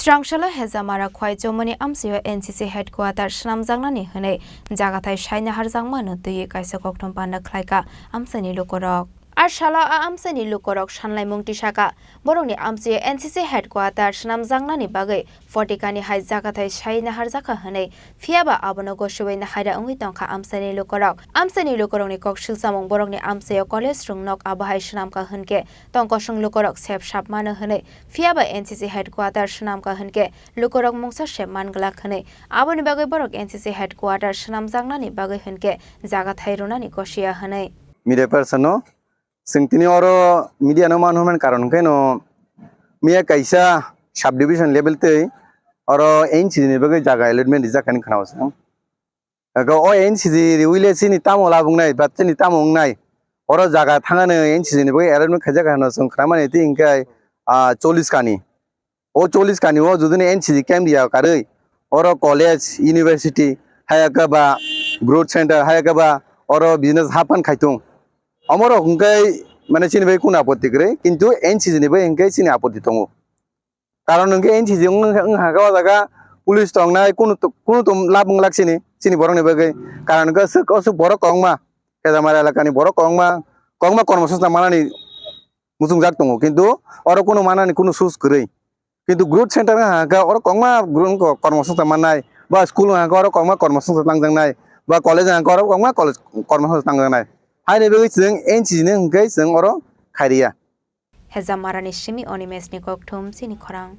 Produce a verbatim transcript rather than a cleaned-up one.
Chwrangsalo Hejamara Khwaichomoni amchaio N C C headquarter swnamjaknani hwnwi jagathai sai naharjakmano twiwi kaisa kokthum panda khlaikha amchaini lukurok. A salo a amchaini lukurok sanlaimung tisakha, borokni amchaio N C C headquarter swnamjaknani bagwi photikani hai jagathai sai naharjakha hwnwi, phiyaba abono gosiwi nahaira wngwi tongkha amchaini lukurok. Amchaini lukurokni kok silchamung borokni amchaio college rwngnok abohai swnamkha hwnkhe tongkosong lukurok sep sap mano hwnwi, phiyaba N C C headquarter swnamkha hwnkhe lukurok mungsa sep manglak hwnwi, aboni bagwi borok N C C headquarter swnamjaknani bagwi hwnkhe jagathai rwnani gosiya hwnwi. Media person no chwng tini oro media no man hwnmani karon hwnkhe no miya kaisa subdivision level tei oro N C C ni bagwi jaga allotment rijak kani khna o chwng. Ego o N C C riwile chini tamo labwngnai ba chini tamo wngnai, oro jaga thangano N C C ni bagwi allotment khaijak hano chwng khna mani tei hwnkhe, ah, chollish kani. O chollish kani o juduni N C C camp ya karwi, oro college, university, hayakhe ba growth center, hayakhe ba oro business hapan khaitung. Omorok hwnkhe mane chini bai kunu apotti kwrwi, kintu N C C ni bai hwnkhe chini apotti tongo. Karon hwnkhe N C C wng, wng, wng kha o jaga police tongnai, kunu to-, kunu to lab wng lak chini, chini borokni bagwi. Karon hwnkhe aswk, aswk borok kwbangma, Hejamara elakani borok kwbangma, kwbangma kormo songchang manani muchungjak tongo, kintu oro kunu manani kunu source kwrwi. Kintu growth center wngkha hwnkhe oro kwbangma gru-, wngkha kormo songchang mannai, ba school wngkha hwnkhe oro kwbangma kormo songchang tangjaknai, ba college wngkha hwnkhe oro kwbangma college kormo songchang tangjaknai. Haini bagwi chwng N C C ni hwnkhe chwng oro khairiya. Hejamarani simi Onimesni kokthum chini khorang.